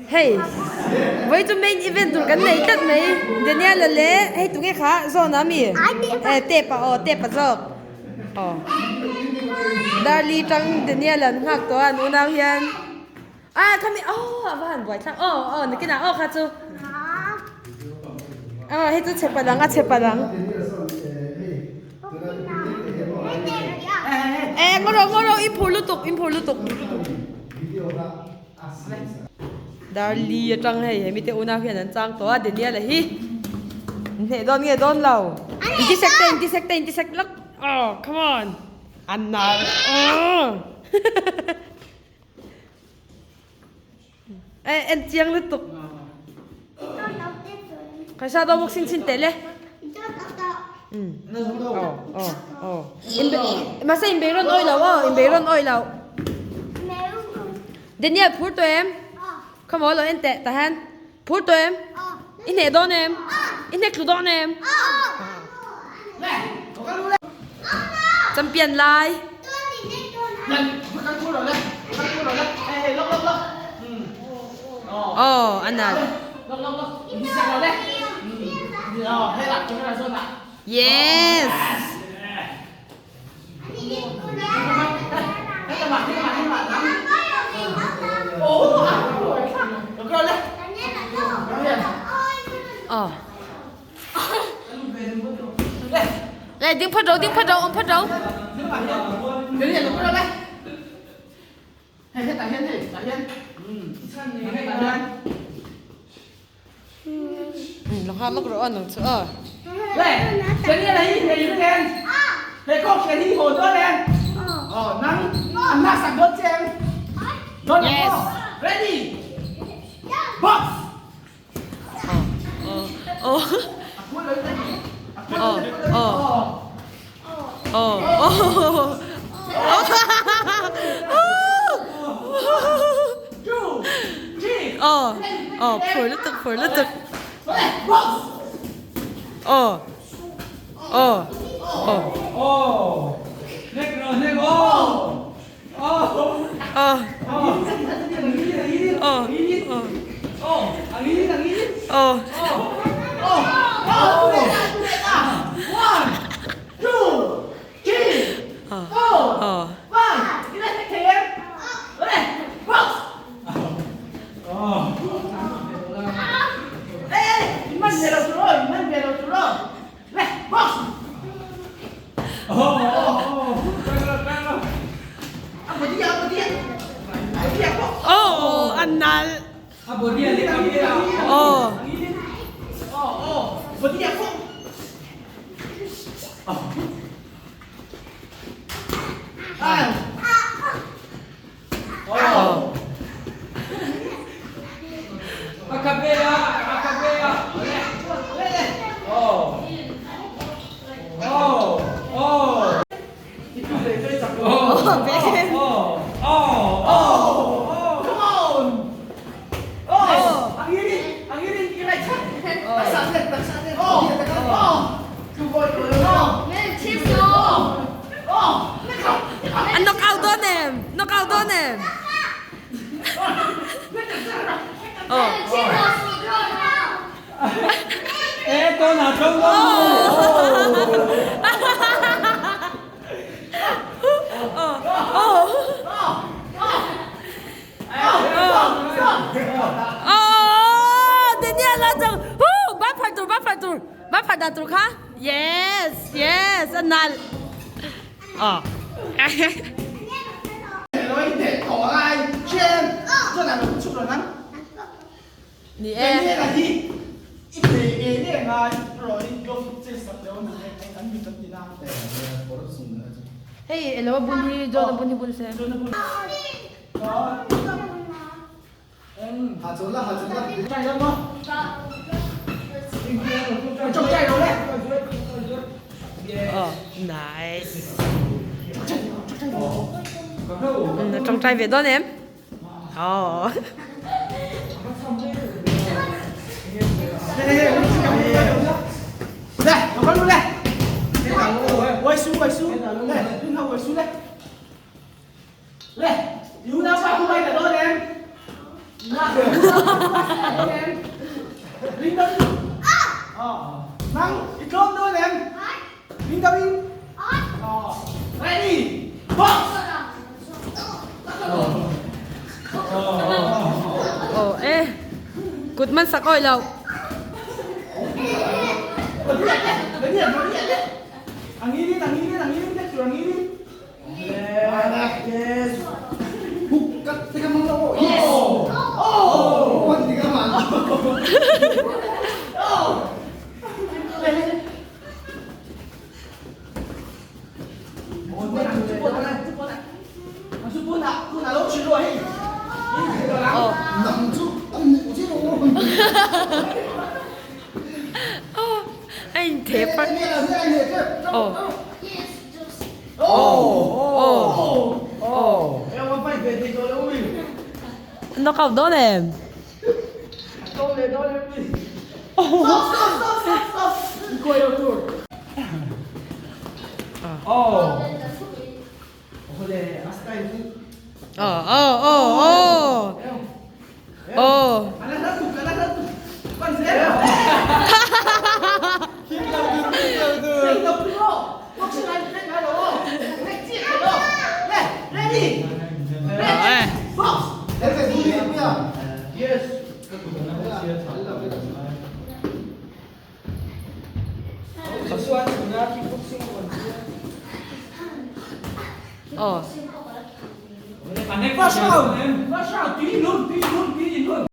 Hei vawi chu main event tur kan nei tlat mai Daniel-a leh hei tunge kha zawn ah mi eh tape ah aw tape a zawk aw Darli tang Daniel-a an nghak tawh a an unau hian ah khami aw a va han buai thlak aw aw nakinah aw kha chu aw hei chu chhe palh ang a chhe palh ang. Eh ngaw rawh ngaw rawh i phur lutuk i phur lutuk. Darli atang hei hemi te unau hian an chang tawh a Daniel-a hi hneh dawn nge dawn lo intisek te intisek te intisek lawk oh come on an nar oh eh en chiang lutuk kaisa daw boxing chin teh le oh oh oh mahse inbei rawn awih lo aw inbei rawn awih lo Daniel phur tawh em khawmaw lo en teh tah hian phur tawh em i hneh dawn em i hnek thlu dawn em champion lai aw a nalh yes Ờ. Này ding phật đầu, ding phật đầu, ông phật đầu. Lo ha lok ro anung chu a. Yes. Ready? Box! Oh. Oh. Oh. Oh. Oh. Two, three, Oh. Oh, phur lutuk, phur lutuk. Oh. Oh. Oh. Oh! Neck no, neck oh! Oh! Oh. Oh. Oh! Ang init, ang init! Oh. Oh! Oh! One, two, three, four, Oh. five. Ready? Box! Ê, mình về đầu rồi, mình về đầu rồi. Này, box! Oh, an nal. Oh. Oh. Oh, Ben. Come on! Oh! Ang init! Ang init! Oh! Oh! Oh! An knock out dawn em? Knock out dawn em? Oh. Oh. Oh. Oh, Daniela chu hu ba phar tur ba phar tur ba phar dan tur kha yes yes a nal oh ni e hei elo bun hi John a bun hi bun se oh nice tawngtai ve dawn em oh Aw e kut man sak awih lo. A intheh far aw Knock out dawn em? Aw aw aw aw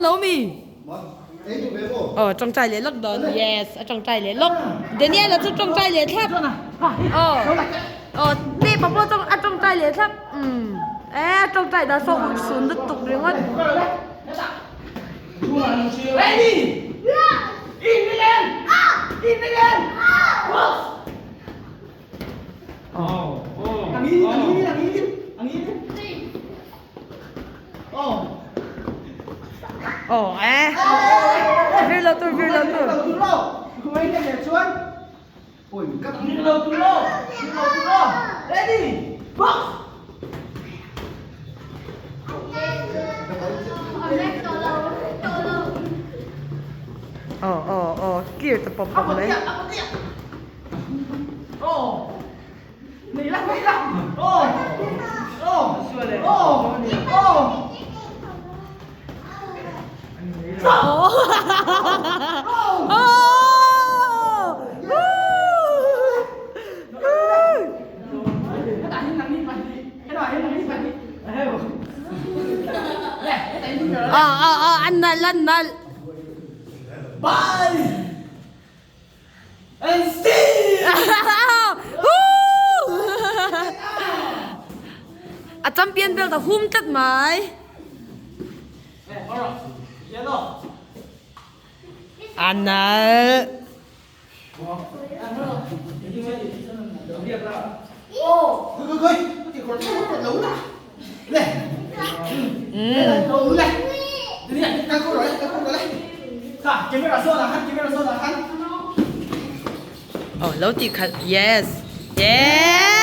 Lo mi? Aw tawngtai leh lawk dawn. Yes, a tawngtai leh lawk. Daniel-a chu tawngtai leh thlap. Aw. Aw, Tepa pawh tawng a tawngtai leh thlap. Umm. E tawngtai dan saw ulh sun lutuk ringawt. Aw e. Vir lo tur, vir lo tur. Aw aw aw clear ta pawp pawp mai. An nalh an nalh. A champion belt a hum tlat mai. A nalh. Aw lo tih khalh yes yes.